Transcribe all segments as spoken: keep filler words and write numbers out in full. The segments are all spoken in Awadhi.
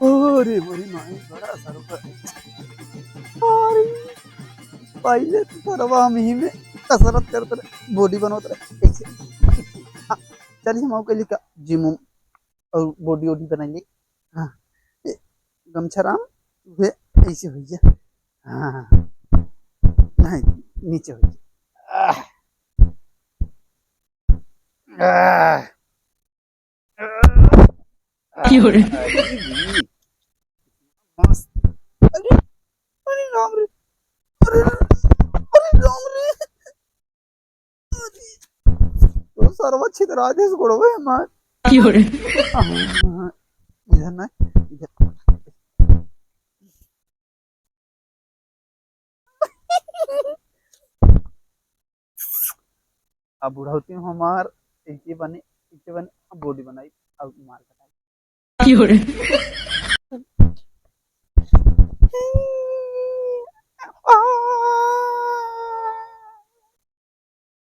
अरे मोरी माई, बड़ा सरवा। अरे, पहिले तो सरवा हम ही में कसरत करत रहे, body बनवत रहे। ऐसे, हाँ, चलिए हम आपके लिए का gym उम और body वोडी बनाएंगे। हाँ, ए, गमछा राम, वे ऐसे हो जा। हाँ, नहीं, नीचे हो जा। आह, आह। की हो रे? मस्त। अरे, अरे राम रे। अरे, अरे राम रे। अरे, तो सरवा छितरा देस गोड़वे हमार। की हो रे? इधर ना, इधर। अब बुढ़ौती में हमार इके बने, इके बने, अब body बनाई, अब मार कटाई। की हो रे?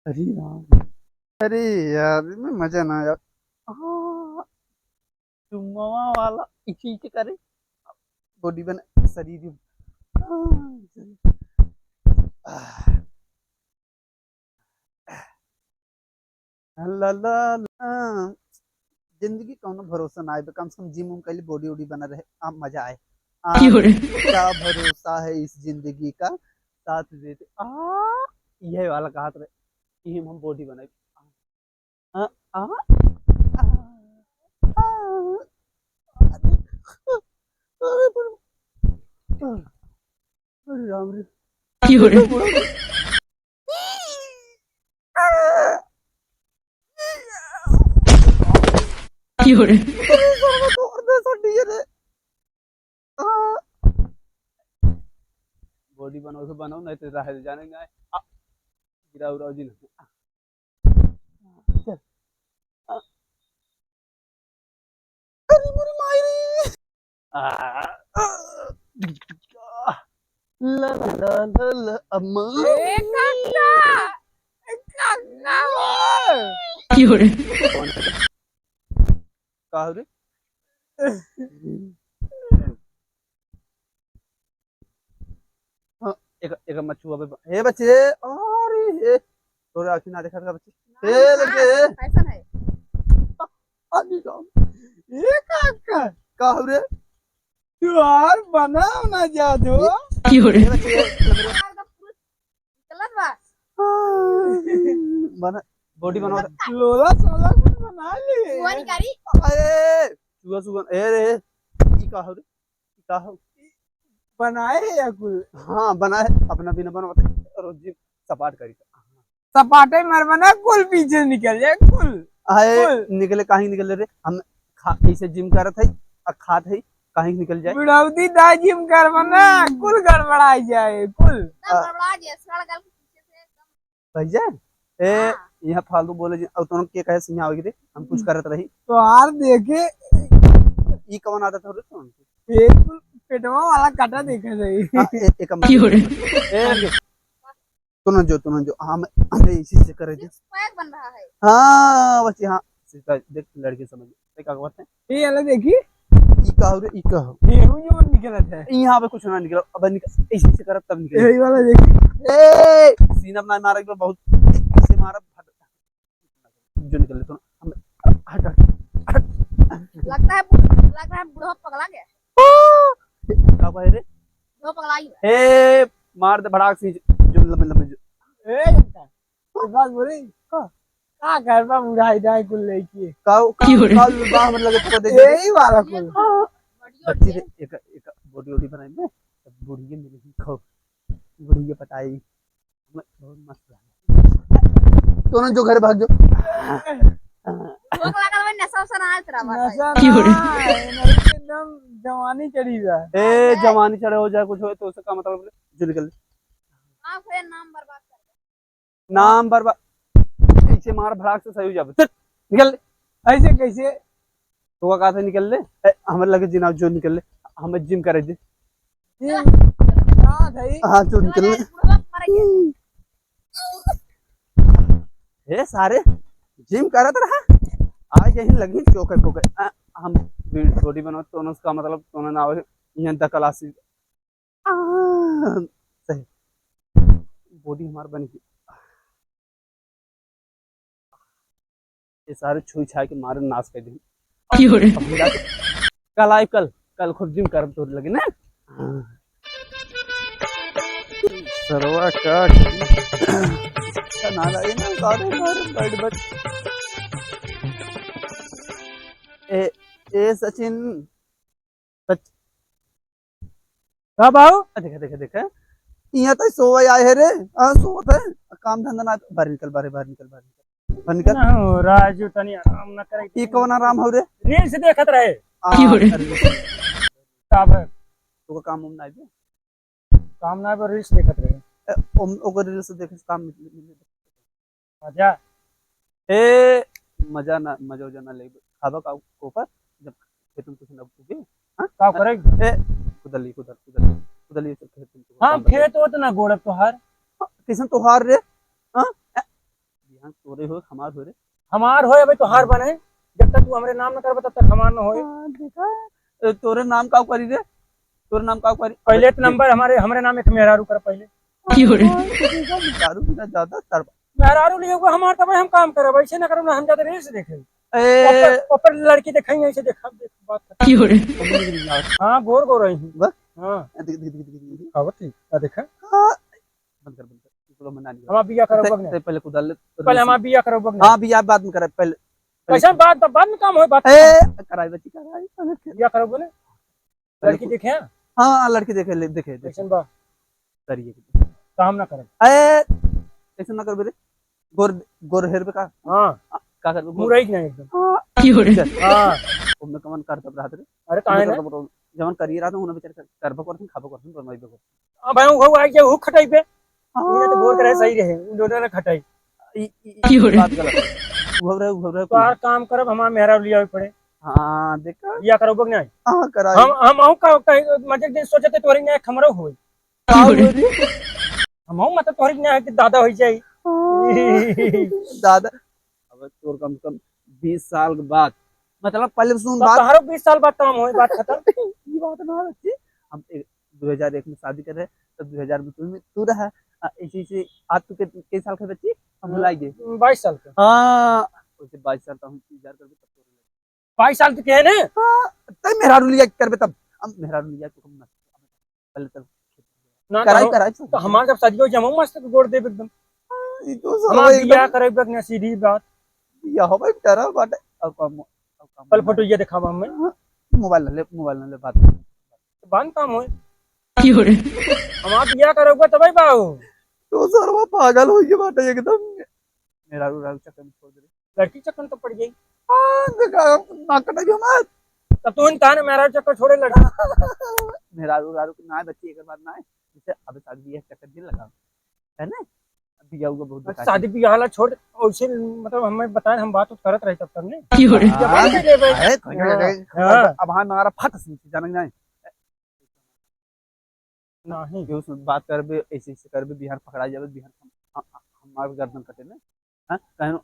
अरे राम, अरे यार, इनमें मजा ना आया। हाँ, चुम्मा वाला इचे इचे करे, body बने, शरीर ही। हाँ, ला, ला, ला। जिंदगी कौनो भरोसा ना आए, कम से कम gym उम कैली, body वोडी बना रहे, आ मजा आए। आ, की हो रे? क्या भरोसा है इस जिंदगी का, साथ देते, आ, यह वाला कहत रहे, यही में हम body बनाए। आ, आ, आ, आ, अरे, अरे, अरे राम रे। की हो रे? की हो रे? अरे सरवा तोड़ दे सड्डी रे। आ। Body बनाओ तो बनाओ, नहीं तो रह जाने का है। आ, गिराओ, उराओ जी ना। चल। आ। अरे मोरी माई रे। आ, आ, ला, ला, ला, ला, अम्मा। ए काका, ए काका। की हो रे? का हो रे? हाँ, एक, एक मछुआ पे, हे बच्चे, अरे हे, तोरे आँखी ना देखा था बच्चे। ना, हे ना, लड़के। कैसन है? अरे राम। ये का, का? का हो रे? तू यार बनाओ ना जादू। ये, की हो रे? हे बच्चे, ये, निकलत बा। बना, body बनाओ। लोला सोला कुछ बना ले। चुआ निकारी। अरे, चुआ सुगन, ए रे, ई का हो रे? ई का हो? बनाए है या कुल? हाँ, बनाए, अपना बिना बनवाते, रोज जी सपाट करी। सपाटे मर बना, कुल पीछे निकल जाए, कुल। आए, कुल। निकले, काहे निकले रे? हम खा, ऐसे gym करत है, आ खात है, काहे निकल जाए? बुढ़ौती दा gym कर बना, कुल गड़बड़ाई जाए, कुल। सब आ, गड़बड़ा जाए, सड़ गल के पीछे से एकदम। कह जाए? ए, हाँ। यहाँ फालतू बोले जी, और तुम के कहे सिंह आवेगी रे? हम कुछ करत रही। तो यार देखे। ई कौन आदत हो रे तुम? ये कुल पेटवा वाला काटा देखा जाए। हाँ, ए, एक हम की हो रे? ए, तू ना जो, तू ना जो, हम, हमें इसी से करे जी। Six pack बन रहा है। हाँ, बच्चे, हाँ। सीधा देख, लड़के समझ गए। देख, क्या करते हैं? ये वाला देखी? ई का हो रे, ई का हो? ये वो जो निकलत है। यहाँ पे कुछ ना निकला, अब निकल, ऐसे, ऐसे करब तब निकले। यही वाला देखी? ए, सीना अपना मारे के बहुत, ऐसे मारब, जो निकल ले, तो हम, हट, हट, हट। लगता है बूढ़-, लग रहा है बूढ़ा पगला गया। का भाई रे? बूढ़ा पगला ही है। ए, मार दे भड़ाक से, जो लंबे, लंबे जो। ए, एक बात बोली? का? का घर पर बुढ़ाई जाए कुल लइकी? का, का, क्यों रे? का बाह में लगे तो दे दे। यही वाला कुल। हाँ। बच्ची रे, एक, एक body वोडी बनाई में, तब बुढ़िया मिली ही खूब। बुढ़िया पटाई। हमें बहुत मस्त लगे। दोनों जो घर भाग जो। भूख लागल बा, नशा उशा ना आए तेरा बात है। नशा क्यों रे? ना है, नहीं तो एकदम जवानी चढ़ी बा। ए, जवानी चढ़े हो जाए, कुछ हो तो उससे का मतलब, जो निकल ले। हाँ, फिर नाम बर्बाद कर दे। नाम बर्बाद, ऐसे मार भड़ाक से सही हो जाबे। चल, निकल ले। ऐसे कैसे? तो का कहा था निकल ले? ए, हमरे लगे जिनाव जो निकल ले, हमें gym करे दे। Gym? कहाँ था ई? हाँ, जो निकल ले। बुढ़वा मर गया। ए सारे, gym करत रहा, आज यही लगी चोकर पोकर। आ, हम फिर body बनाओ, तो उसका मतलब तो ना हो, यहाँ दकलासी। आ, सही। Body हमार बन गई। ये सारे छुई छाई के मारे नाश कर दी। क्यों रे? अब हम जाके कल आए, कल, कल खूब gym करब तोर लगे ना। हाँ। सरवा का अच्छा ना लगे ना, सारे मारे बैठ बैठ। ए, ए सचिन, सच-, का बाऊ? आ, देखा, देखा, देखा। यहाँ तो सोवे आए है रे। हाँ, सोवत है। काम धंधा ना, बाहर निकल, बाहर, बाहर निकल, बाहर निकल। बाहर निकल। ना हो, राजू, तनी आराम ना करे। ई कौन आराम हो रे? Reels देखत रहे। आ, क्यों रे? अरे, का भा? तोका काम उम ना आइबे? काम ना आइबे, reels देखत रहे। ए, ओम-, ओकर reels देखे से काम मिल-, मिल-, मजा। ए, मजा ना, मजा उजा ना लेबे। खाबा का ऊपर, जब खेत में कुछ ना उगे, हाँ? का करे? ए, कुदली, कुदल, कुदली, कुदली से खेत में कुछ हाँ, काम करे। खेत ओत ना गोड़ब तोहार। हाँ, कैसन तोहार रे? हाँ? ए, बिहान तोरे हो, हमार हो रे। हमार होए, अबे तोहार बने। जब तक तू हमरे नाम न करबे, तब तक हमार न होए। हाँ, देखा, ए, तोरे नाम का करी रे? तोरे नाम का करी? पहले अबे तो number हमारे, हमरे नाम एक मेहरारू कर पहले। क्यों रे? हाँ, तो देखा, मेहरारू बिना ज्यादा तड़प। मेहरारू लिए हुए हमार, तबे हम काम करब, ऐसे ना करब ना, हम ज्यादा reels देखे। ए। ऊपर, ऊपर लड़की देखाई, ऐसे देखा, देख, बात खत्म। क्यों रे? हाँ, गोर गोर रही हूँ। बस? हाँ। ए, देख, देख, देख, देख, देख। आवत ही, आ देखा। हाँ। बंद कर, बंद कर। इसको मैं ना निकाल। हमार बिया करब ते, बग ना। ते पहले कुदाल ले, पहले हमार बिया करब बग ना। हाँ, बिया बाद में करे, पहले, पहले कैसन बात, बाद में काम होए, बात ए, खत्म। कराई बच्ची, कराई, पहले कर। बिया करब बग ना। पहले लड़की कु-, देखे हैं? हाँ, हाँ, लड़की देखे, ले, देखे, देखे। कैसन बा? करिए। काम ना करब। ए, कैसन ना करबे रे? गोर, गोर हेरबे का? हाँ। आ, का करबे? गोर मुरई के ना एकदम। हाँ। क्यों रे? चल। हाँ। ओमे कमन करतब रहत रे? अरे, काहे ना? करतब रहत? जवन करिए रहत, उन्हें बेचारे कर-, करबो करथिन, खाबो करथिन, बनवाइबे करथिन। हाँ भाई, वो आई जाए, वो खटाई पे। हाँ। इन्हें तो गोर करे सही रहे, उन दोनों ने खटाई। ई, ई, ई क्यों रे? बात गलत है। उहब रहे, उहब रहे, तो यार काम करब, हमार मेहरारू लियावे पड़े। हाँ, देखा। बिया करब कि नहीं? हाँ, कराई। हम, हम आऊँ का, कहीं, मतलब, दिन सोचते तोरे नहीं, हमरो होई। का हो रे? हमहू मतलब तोहरी के ना है कि दादा होइ जाई। हाँ। दादा, अब तोर कम से कम बीस साल के बाद, मतलब पहले सुन तब बात। तोहरो बीस साल बाद काम होई, बात खत्म। ई बात ना रखी। हम एक, दो हज़ार एक में शादी करे, तब दो हज़ार में तू, तू रहा। आ, ऐसे, ऐसे आज तू के, के साल के बच्ची? हम हाँ, भुलाई गए। बाईस साल के। हाँ, वैसे बाईस साल का हम इंतजार करबे तब तोरे बाईस साल तक है ने? हाँ, तब मेहरारू लिया करबे तब। हम मेहरारू लिया तो हम ना। पहले तब ना कराई, तो कराई, तो हमार जब शादी हो जाए, हम मस्त गोड़ देब एकदम। हाँ, ई तो साला हमार एकदम बियाह करे बक ना सीधी बात। बियाह हो भाई, डरा बाटे। अब काम, अब काम पहले फोटो ये दिखावा हमें। हाँ, मोबाइल ना ले, मोबाइल ना ले, बात। तो बांध काम होए। क्यों रे? हमार बियाह करोगे तबे बाऊ। तो सरवा पागल हो गया बाटे एकदम। मेहरारू, मेहरारू चक्कर में छोड़ दे। लड़की चक्कर तो पड़ गई। हाँ, देखा, ना कटा भी हमार। तब तू इन कहा ना मेहरारू चक्कर छोड़े लड़की। मेहरारू, मेहरारू के ना बच्ची एक बार ना है। जैसे अबे शादी बियाह चक्कर दिन लगा। है ना? अभी जाऊंगा बहुत अच्छा, बेकार शादी चीज। बियाह ला छोड़, वैसे मतलब हमें बताए, हम बात उत करत रहे तब तक ने। क्यों रे? जब हाँ, नहीं ले भाई। अरे, कोई नहीं, हाँ, कोई हाँ। अब हाँ, हमारा फट से जाने जाए। नहीं। केहू से बात करबे, ऐसे, ऐसे करबे, बिहान पकड़ा जाबे, बिहान हम, हम, हमार गर्दन कटे ने। हाँ, कहें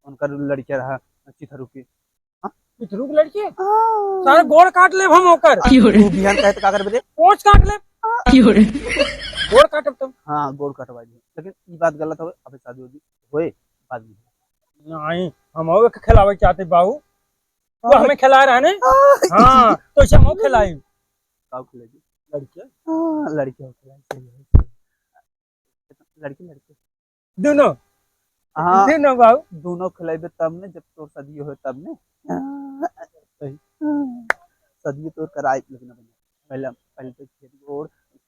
उनकर लड़किया रहा चिथरू के। हाँ? चिथरू के लड़के? हाँ। सारे गोड़ काट लेब हम ओकर। क्यों रे? तू बिहान कहे तो का करबे रे? पोंछ काट लेब। क्यों रे? गोड़ काटब तब। हाँ, गोड़ कटवा दी। लेकिन ई बात गलत हवे, अबे शादी होई, होए, बाद में। नहीं, हम और एक खिलावे चाहते बाबू। वो हाँ। हमें खिला रहा ने? हाँ। हाँ, तो इसे हम खिलाई। काऊ खिलाई? लड़के? हाँ, लड़के हो खिलाई, सही है, सही है। लड़की, लड़के। दोनों। हाँ। दोनों बाबू। दोनों खिलाइबे तब ने, जब तोर शादी होए तब ने। हाँ, सही। शादी तोर कराई, लेकिन अब पहले, पहले तो खेत गोड़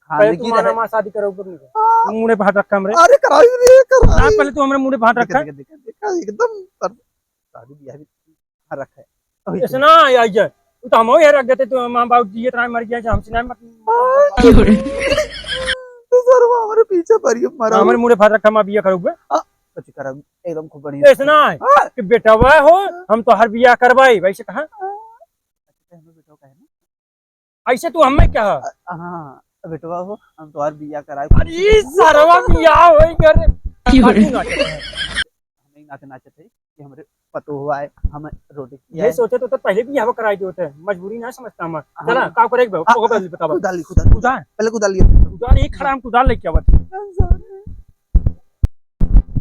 पहले खाने तू की माना रहे। माँ शादी करो ऊपर नहीं। हाँ। मुंडे पे हाथ रखा हमरे। अरे कराई रे, कराई। ना, पहले तू हमरे मुंडे पे हाथ देखा, रखा। देखा, देखा, देखा, एकदम पर शादी ब्याह भी हाँ, रखा है। ऐसे ना आई जाए। वो तो हम ही रख देते, तो माँ बाबू जिए तो मर गया, हमसे ना मत। हाँ। क्यों रे? तो सर वो हमारे पीछे पड़ गया, मरा हमरे हुआ। मुंडे पे हाथ रखा, माँ बिया करो बे। हाँ, कुछ करा, एकदम खूब बढ़िया। ऐसे ना है हाँ। कि बेटवा हो, हम तोहार बिया करवाई, वैसे कहा। हाँ। अच्छा, हमें बेटवा कहे ना? ऐसे तू हमें क्या? अ, हाँ, बेटवा हो, हम तोहार बिया कराए। अरे, ई सरवा बिया होई कर। की हो रे? बाकी नाचत है। हम नहीं नाचे, नाचत है कि हमरे पतो हुआ है, हम रोटी किया ये है। सोचे तो, तो पहले भी यहाँ कराई देते हैं, मजबूरी ना समझता हम। हाँ। चला, का करे एक बार, आ, ओकर आ, बदली बतावा। कुदाली, कुदाली, कुदाल? पहले कुदाली है। कुदाल एक खड़ा हम कुदाल लेके आवत है।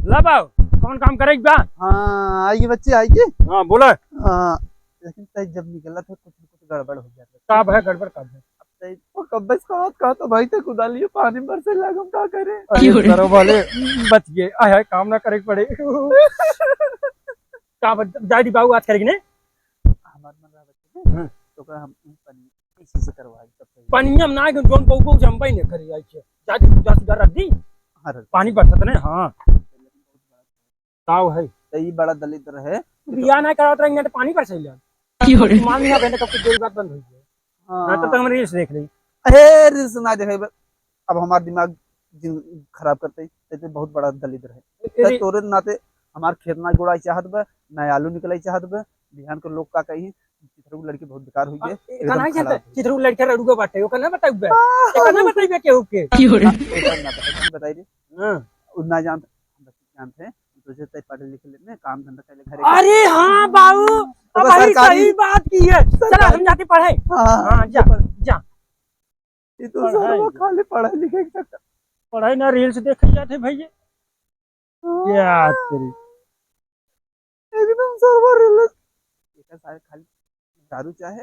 ला बाऊ, कौन काम करे एक बार? हाँ, आइए बच्चे, आइए। हाँ, बोला। हाँ, लेकिन तय जब निकला था, कुछ न कुछ गड़बड़ हो जाता। का भय गड़बड़ का भय? अब तय वो कब बस कहा, कहा तो भाई, तय कुदालिए पानी बरसे लागम, का करे? अरे, की हो रे? करो भले, बच गए। आय, हाय, काम ना करे के पड़े। का बच-, जाए दी बाबू, आज करेगी ने? हमार मन रहा बच्चे ने, हाँ। तो का हम पनीर इसी से करवाई, तब सही। पनिया में ना, जोन बहु बहु जम्बई ने करी आई छे। जा दी, जा सुधार रख दी। हाँ, रख दी। पानी बरसत ने, हाँ। ताव है। तो ई बड़ा दलिद्र है। बियाह ना करावत रही, ना तो पानी बरसैला। की हो रे? मान लिया, बहन, कब की देरी बात बंद हुई है। हाँ। ना तो, तो हम reels देख रही। अरे, reels ना देखे बे। अब हमार दिमाग जिन खराब करते, ते, ते बहुत बड़ा दलिद्र है। ए, ते ए, तोरे नाते हमार खेत ना गोड़ाई चाहत बा, ना आलू निकलाई चाहत बा। बिहान के लोग का कही, चिथरू लड़की बहुत बेकार हुई आ, है, ए, एकदम का नाम खराब जानते? हुई। चिथरू लड़का रड़ुआ बाटे, ओकर ना बताइबे। आ, एकर ना बताइबे केहू के। की हो रे? ना, एकर ना बताइबे, बताई रे। हाँ। उ ना जानते, हम बच्चे जानते हैं, तुझे तय पढ़े लिखे लेने, काम धंधा कर ले, घरे का। अरे हाँ बाबू, तो अब बस भाई सरकारी सही बात की है। चला, सरकारी हम जाते पढ़े। हाँ, हाँ, जा, पढ़। जा। ये तो पढ़ाई सरवा के। खाली पढ़ाई लिखाई के चक्कर। पढ़ाई ना, reels देखे जाते भैया। हाँ। क्या तेरी। एकदम सरवा reels। एकर सारे खाली दारू चाहे,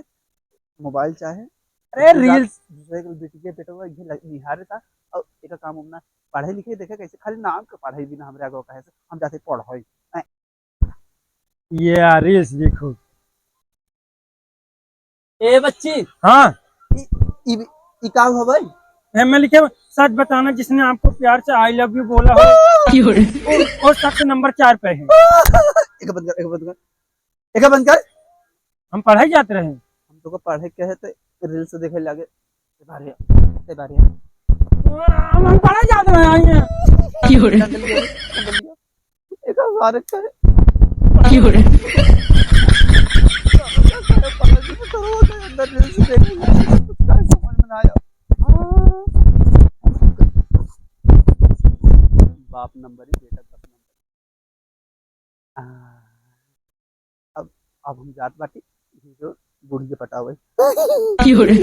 mobile चाहे, अरे दूसरे का, reels। दूसरे के बेटी के पेटवा ये लग-, निहारे था, और एकर काम अपना पढ़े लिखे देखे कैसे, खाली नाम के पढ़ाई बिना हमरे आगे कहे से, हम जाते पढ़ाई। ये आ, reels देखो। ए बच्ची। हाँ। ई, ई, ई का हुआ भाई? ए, मैं लिखे, "सच बताना, जिसने आपको प्यार से I love you बोला हो, की हो रे? वो, वो शख्स नंबर चार पे है।" एक बंद कर, एक बंद कर, एक बंद कर। हम पढ़ाई जात रहे। हम तो को पढ़े के है तो reels देखे लागे। ते बारे, ते बारे। हम, हम पढ़ाई जात रहे, आई हैं। की हो रे? जंगल गया, जंगल गया। एक बार का है। की हो रे? अंदर reels देखे लागे, कुछ का समझ में ना आया। बाप नंबर ही बेटा, बाप नंबर। आ, अब, अब हम जात बाटी, ये जो बूढ़ी के पटावे। की हो रे?